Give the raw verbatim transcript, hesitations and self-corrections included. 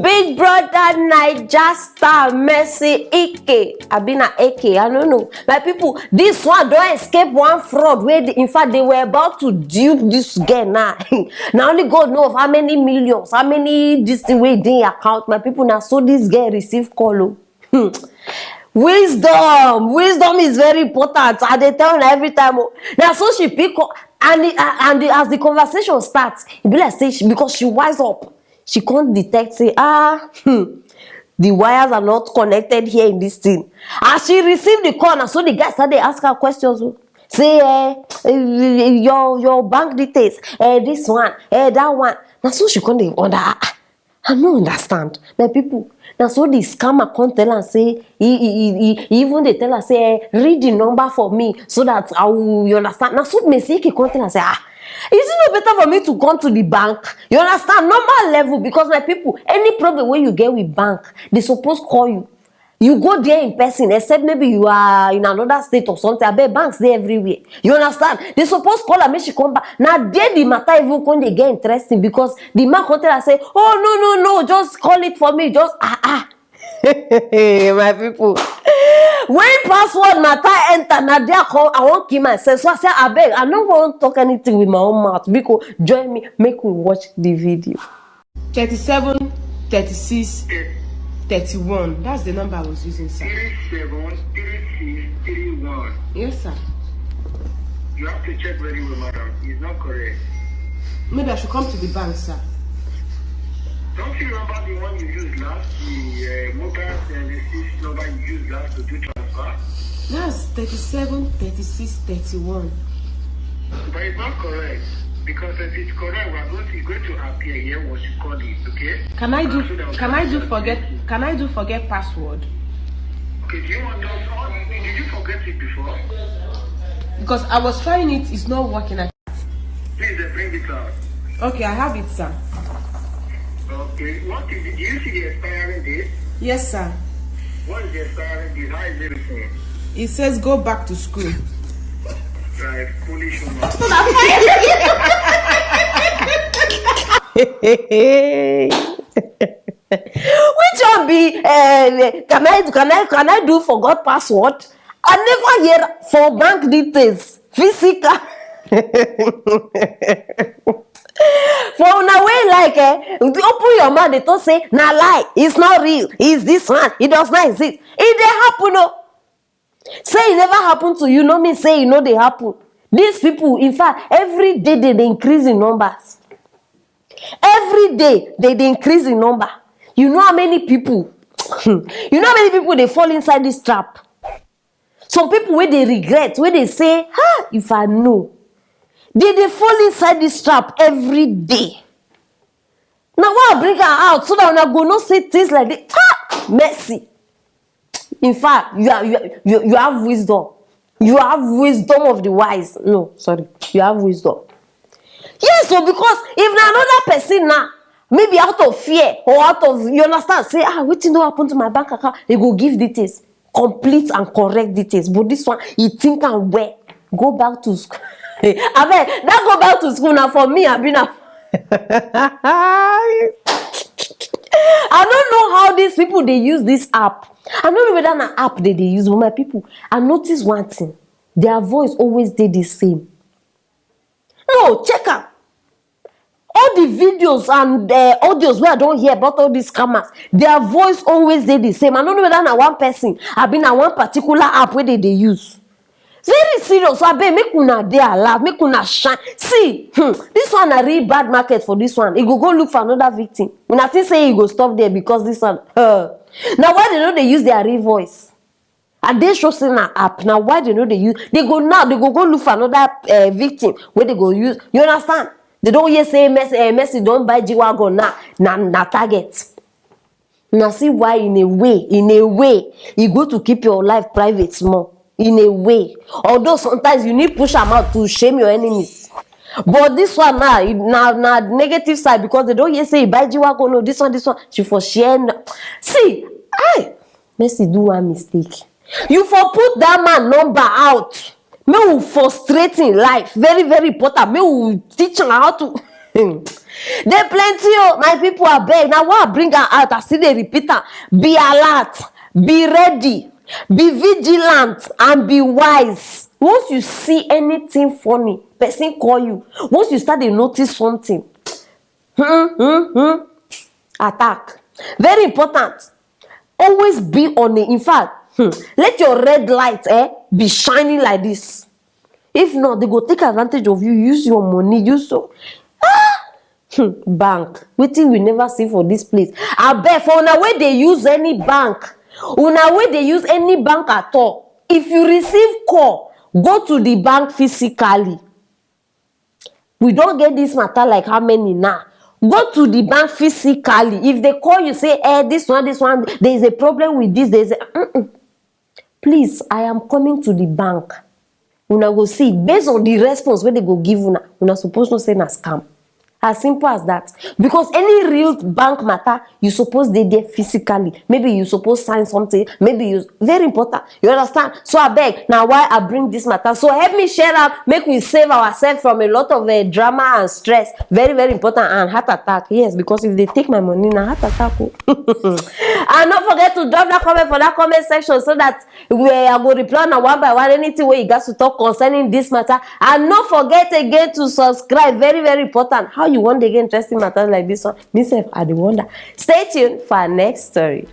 Big Brother Naija star Mercy Ike, abi na Eke, I no know. My people, this one don escape one fraud wey dey, in fact, they were about to dupe this girl now. Na only God know of how many millions, how many this thing wey dey account. My people, na so this girl receive call o. Hmm. Wisdom, wisdom is very important. I dey tell una every time o. Na so she pick up, and the, and the, as the conversation start, e be like say she, because she wise up, she come detect say, ah, hmm, the wires are not connected here in this thing. As she receive the call, na so the guy start dey ask her questions o. Say, eh, eh, your your bank details, eh, this one, eh, that one. Na so she come dey wonder, ah, ah, I no understand. My people, na so the scammer come tell am say, he, he, he, he, he even dey tell am say, eh, read the number for me so that I will, you understand. Na so Mercy Eke come tell am say, ah, is it not better for me to come to the bank? You understand? Normal level, because my people, any problem wey you get with bank, they suppose call you. You go there in person, except maybe you are in another state or something. Abeg, banks dey everywhere. You understand? They suppose call her, make she come back. Na there the matter even come dey get interesting, because the man come tell her say, oh, no, no, no, just call it for me. Just, ah, ah. My people. When password matter enter, na there I come, I wan kill myself. So I say, abeg, I no wan talk anything with my own mouth. Biko, join me, make we watch the video. Thirty-seven, thirty-six, thirty-one. That's the number I was using, sir. Three seven three six three one. Yes, sir. You have to check very well, madam. It's not correct. Maybe I should come to the bank, sir. Don't you remember the one you used last? The, uh, mobile, uh, the six number you used last to do transfer? That's thirty-seven, thirty-six, thirty-one. But it's not correct, because if it's correct, we're going to, it's going to appear here once you call it, okay? Can I do, can I do forget, can I do forget password? Okay, do you want us all? Did you forget it before? Because I was trying it, it's not working. I Please, uh, bring it out. Okay, I have it, sir. Okay, what is it? Do you see the expiring date? Yes, sir. What is the expiring date? How is it written? It says, go back to school. Right, foolish woman. Which one be, uh, can I, can I, can I do forgot password? I never hear for bank details, physical. For una wey like, eh, open your mouth, they talk say, na lie, it's not real, it's this one, it does not exist. It dey happen o. Say e never happen to you, no mean say e no dey happen. These people, in fact, every day they dey increase in numbers. Every day they dey increase in number. You know how many people, you know how many people dey fall inside this trap? Some people wey dey regret, wey dey say, ha, if I know. They dey fall inside this trap every day. Na why I bring am out, so that una go know say things like this. Ha! Mercy. In fact, you are, you, are, you, you have wisdom. You have wisdom of the wise. No, sorry. You have wisdom. Yes, so because if na another person now, maybe out of fear or out of, you understand, say, ah, wetin don happen to my bank account, e go give details, complete and correct details. But this one, e think am well. Go back to school. Abeg, that go back to school na for me, abi na? I don't know how these people dey use this app. I don't know whether na app they dey use, but my people, I notice one thing. Their voice always dey the same. No, check am. All the videos and, uh, audios wey I don hear about all these scammers, their voice always dey the same. I no know whether na one person, abi na one particular app wey they dey use. Very serious. So abeg, make una dey alert, make una shine. See, hmm, this one na real bad market for this one. He go go look for another victim. Una think say he go stop there because this one. Uh, na why they no dey use their real voice? I dey sure say na app. Na why they no dey use? They go now. They go go look for another, uh, victim wey they go use. You understand? They don hear say Mercy, uh, Mercy don buy G wagon now. Na na target. Na see why, in a way, in a way, e good to keep your life private small. In a way, although sometimes you need push am out to shame your enemies. But this one now, e, na na negative side, because they don hear say e buy G wagon. No, this one, this one, she for share. No. See, I Mercy do one mistake. You for put that man number out. Make we frustrate him life. Very, very important. Make we teach am how to. Dey plenty o, my people, abeg. Na why I bring am out, I still dey repeat am. Be alert, be ready, be vigilant, and be wise. Once you see anything funny, person call you. Once you start dey notice something, hmm, hmm, hmm, attack. Very important. Always be on it. In fact, hmm, let your red light, eh, be shining like this. If not, they go take advantage of you, use your money, use your bank. Wetin we never see for this place. Abeg, for una wey dey use any bank, una wey dey use any bank at all, if you receive call, go to the bank physically. We don get this matter like how many now? Go to the bank physically. If they call you, say, "Eh, this one, this one, there is a problem with this, there is a," mm-mm. Please, I am coming to the bank. Una go see, based on the response wey they go give una, una suppose know say na scam. As simple as that. Because any real bank matter, you suppose dey there physically. Maybe you suppose sign something. Maybe you, very important. You understand? So abeg, na why I bring this matter. So help me share am, make we save ourselves from a lot of uh, drama and stress. Very, very important. And heart attack. Yes, because if they take my money, na heart attack. Oh. And don't forget to drop that comment for that comment section so that we I go reply now one by one anything where you guys to talk concerning this matter. And not forget again to subscribe. Very, very important. How you want to get interesting matters like this one? Myself, I dey wonder. Stay tuned for our next story.